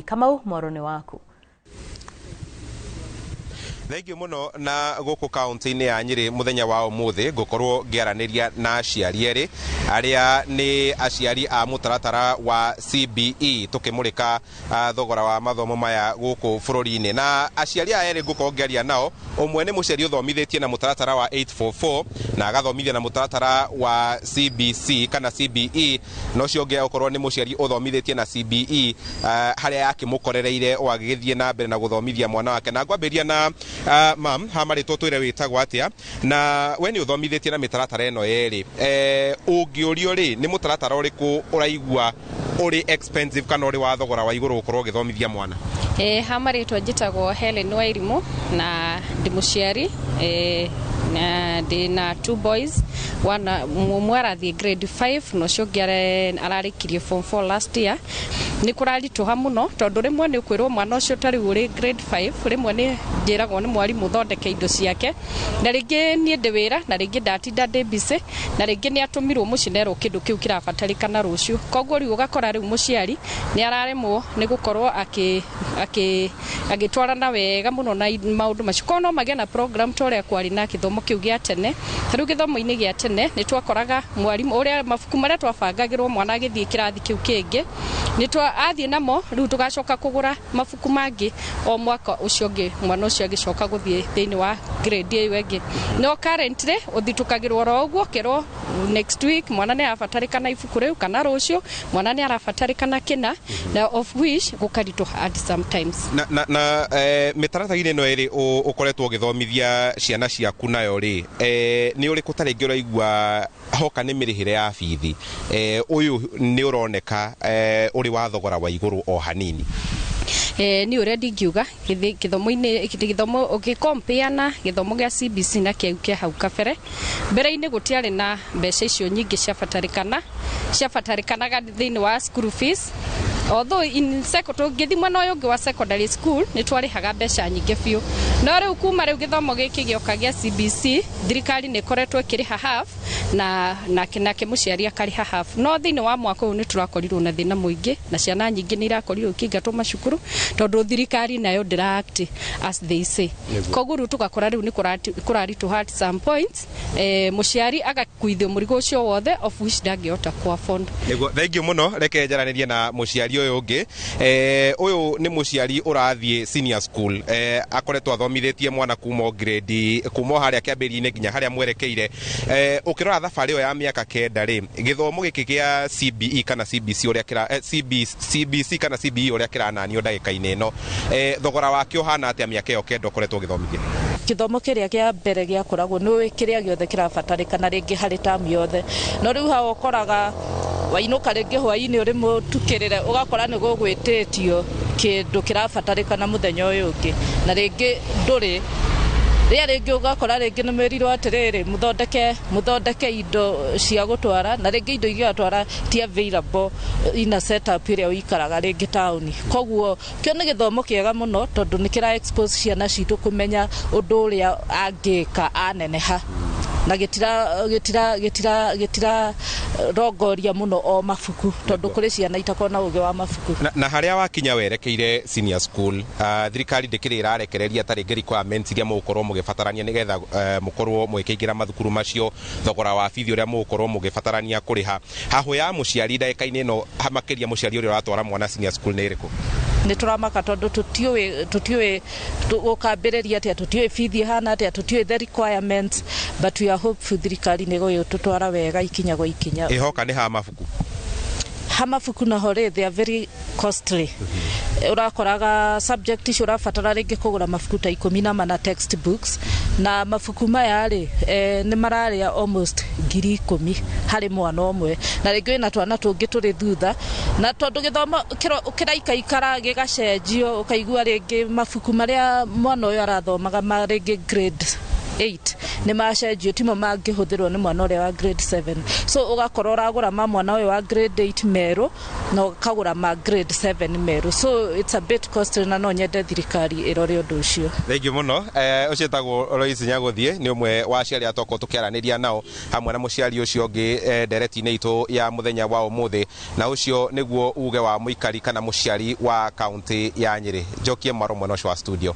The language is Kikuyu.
Kamau, mwaro nĩ waku. Thengiũ mũno. Na gũkũ kaunti-inĩ ya Nyĩrĩ, mũthenya wa ũmũthĩ ngũkorwo ngĩaranĩria na aciari erĩ arĩa nĩ aciari a mũtaratara wa CBE, tũkĩmũrĩka thogora wa mathomo maya gũkũ bũrũri-inĩ. Na aciari aya erĩ ngũkorwo ngĩaria nao, ũmwe nĩ mũciari ũthomithĩtie na mũtaratara wa 844 na agathomithia na mũtaratara wa CBC kana CBE, na ũcio ũngĩ okorwo nĩ mũciari ũthomithĩtie na CBE, harĩa yakĩmũkorereire o agĩgĩthiĩ na mbere na gũthomithia mwana wake. Na ngwambĩrĩria na mam ha marĩtwo, twĩre wĩtagwo atĩa, na we nĩ ũthomithĩtie na mĩtaratara ĩno yerĩ. Ũngĩũrio rĩ, nĩ mũtaratara ũrĩkũ ũraigua ũrĩ expensive kana ũrĩ wa thogora wa igũrũ gũkorwo ũgĩthomithia mwana? Ha marĩtwa njĩtagwo Helen Wairimu na ndĩ mũciari, na ndĩ na two boys. Wana ũmwe arathiĩ grade 5 na ũcio ũngĩ ararĩkirie form 4 last year. Nĩ kũraritũha mũno tondũ rĩmwe nĩ ũkwĩrwo mwana ũcio ta rĩu ũrĩ grade 5, rĩmwe nĩ njĩragwo nĩ mwarimũ thondeke indo ciake, na rĩngĩ niĩ ndĩ wĩra, na rĩngĩ ndatinda ndĩ busy, na rĩngĩ nĩ atũmirwo mũciĩ nerwo kĩndũ kĩu kĩrabatarĩkana rũciũ. Koguo rĩu ũgakora rĩu mũciari nĩ araremwo nĩ gũkorwo agĩtwarana wega mũno na maũndũ macio. Korwo no magĩe na program ta ũrĩa kwarĩ na gĩthomo kĩu gĩa tene. Ta rĩu gĩthomo-inĩ gĩa tene nĩ twakoraga mwarimũ ũrĩa mabuku marĩa twabangagĩrwo mwana agĩthiĩ kĩrathi kĩu kĩngĩ nĩ twa athiĩ namo, rĩu tũgacoka kũgũra mabuku mangĩ o mwaka ũcio ũngĩ mwana ũcio agĩcoka gũthiĩ thĩinĩ wa grade ĩyo ĩngĩ. No currently ũthitũkagĩrwo oro ũguo, ũkerwo next week mwana nĩ arabatarĩkana ibuku rĩu kana rũciũ mwana nĩ arabatarĩkana kĩna, na of which gũkaritũha at sometimes. Na mĩtaratara-inĩ ĩno ĩrĩ ũkoretwo ũgĩthomithia ciana ciaku nayo rĩ, nĩ ũrĩkũ ta rĩngĩ ũraigua hoka nĩ mĩrĩhĩre ya bithi, ũyũ nĩ ũroneka ũrĩ wa thogora wa igũrũ o hanini? Niĩ ũrĩa ndingiuga gĩthomo-inĩ, gĩthomo ũgĩcompare na gĩthomo gĩa CBC na kĩu kĩa hau kabere, mbere-inĩ gũtiarĩ na mbeca icio nyingĩ ciabatarĩkana ciabatarĩkanaga thĩinĩ wa school fees, although in tũngĩthiĩ mwena ũyũ ũngĩ wa secondary school nĩ twarĩhaga mbeca nyingĩ biũ. No rĩu kuma rĩu gĩthomo gĩkĩ gĩoka gĩa CBC, thirikari nĩ ĩkoretwo ĩkĩrĩha half na nake mũciari akarĩha half. No thĩinĩ wa mwaka ũyũ nĩ tũrakorirwo na thĩna mũingĩ, na ciana nyingĩ nĩ irakorirwo ikĩingatwo macukuru tondũ thirikari nayo ndĩra act as they say. Koguo rĩu tũgakora rĩu nĩ kũraritũha at some point, mũciari agakuithio mũrigo ũcio wothe, of which ndangĩhota ku afford. Nĩguo, thengiũ mũno. Reke njaranĩrie na mũciari ũyũ ũngĩ. Ũyũ nĩ mũciari ũrathiĩ senior school, akoretwo athomithĩtie mwana kuma o grade, kuma o harĩa kĩambĩrĩria-inĩ nginya harĩa mwerekeire. Ũkĩrora thabarĩ ĩyo ya mĩaka 9 rĩ, gĩthomo gĩkĩ gĩa CBE kana CBC ũrĩa kĩra CB, CBC kana CBE ũrĩa kĩrananio ndagĩka-inĩ ĩno, thogora wakĩo ũhana atĩa mĩaka ĩyo 9 ũkoretwo ũgĩthomithia? Gĩthomo kĩrĩa kĩa mbere gĩakoragwo nĩ kĩrĩa gĩothe kĩrabatarĩkana rĩngĩ harĩ tamu yothe, no rĩu haha ũkoraga wainũka rĩngĩ hwainĩ ũrĩ mũtukĩrĩre, ũgakora nĩ gũgwĩtĩtio kĩndũ kĩrabatarĩkana mũthenya ũyũ ũngĩ, na rĩngĩ ndũrĩ rĩa rĩngĩ, ũgakora rĩngĩ nĩ mwĩrirwo atĩrĩrĩ, mũthondeke indo cia gũtwara, na rĩngĩ indo iria ũratwara ti available ina setup ĩrĩa ũikaraga rĩngĩ taũni. Koguo kĩo nĩ gĩthomo kĩega mũno tondũ nĩ kĩra expose ciana citũ kũmenya ũndũ ũrĩa angĩka aneneha, na gĩtira rongoria mũno o mabuku, tondũ kũrĩ ciana itakoragwo na ũgĩ wa mabuku. Na harĩa wakinya werekeire senior school, thirikari ndĩkĩrĩ ĩrarekereria ta rĩngĩ requirements iria mũgũkorwo mũgĩbatarania nĩgetha mũkorwo mũgĩkĩingĩra mathukuru macio, thogora wa bithi ũrĩa mũgũkorwo mũgĩbatarania kũrĩha, hahũ ya mũciari ndagĩka-inĩ ĩno, makĩria mũciari ũrĩa ũratwara mwana senior school, nĩ ĩrĩkũ? Nĩ tũramaka tondũ tũtiũĩ gũkambĩrĩria atĩa, tũtiũĩ bithi ĩhana atĩa, tũtiũĩ the requirements, but we are hopeful thirikari nĩ gũgĩtũtwara wega ikinya gwa ikinya. Ĩhoka nĩ ha mabuku? Ha mabuku naho rĩ, they are very costly. Ũrakoraga subject icio ũrabatara rĩngĩ kũgũra mabuku ta 14 textbooks, na mabuku maya rĩ, nĩ mararĩa almost 10,000 harĩ mwana ũmwe, na rĩngĩ wĩna twana tũngĩ tũrĩ thutha. Na tondũ gĩthomo kĩraikaikara gĩgacenjio, ũkaigua rĩngĩ mabuku marĩa mwana ũyũ arathomaga ma rĩngĩ grade 8 nĩ macenjio, timo mangĩhũthĩrwo nĩ mwana ũrĩa wa grade 7. So ũgakorwo ũragũra ma mwana ũyũ wa grade 8 merũ na ũkagũra ma grade 7 merũ, so it's a bit costly, na no nyende thirikari ĩrore ũndũ ũcio. Thengiũ mũno. Ũcio ĩtagwo Lois Nyagũthiĩ, nĩ ũmwe wa aciari arĩa twakorwo tũkĩaranĩria nao hamwe na mũciari ũcio ũngĩ ndereti-inĩ itũ ya mũthenya wa ũmũthĩ, na ũcio nĩguo uge wa mũikari kana mũciari wa kaunti ya Nyĩrĩ. Njokie mwaro mwena ũcio wa studio.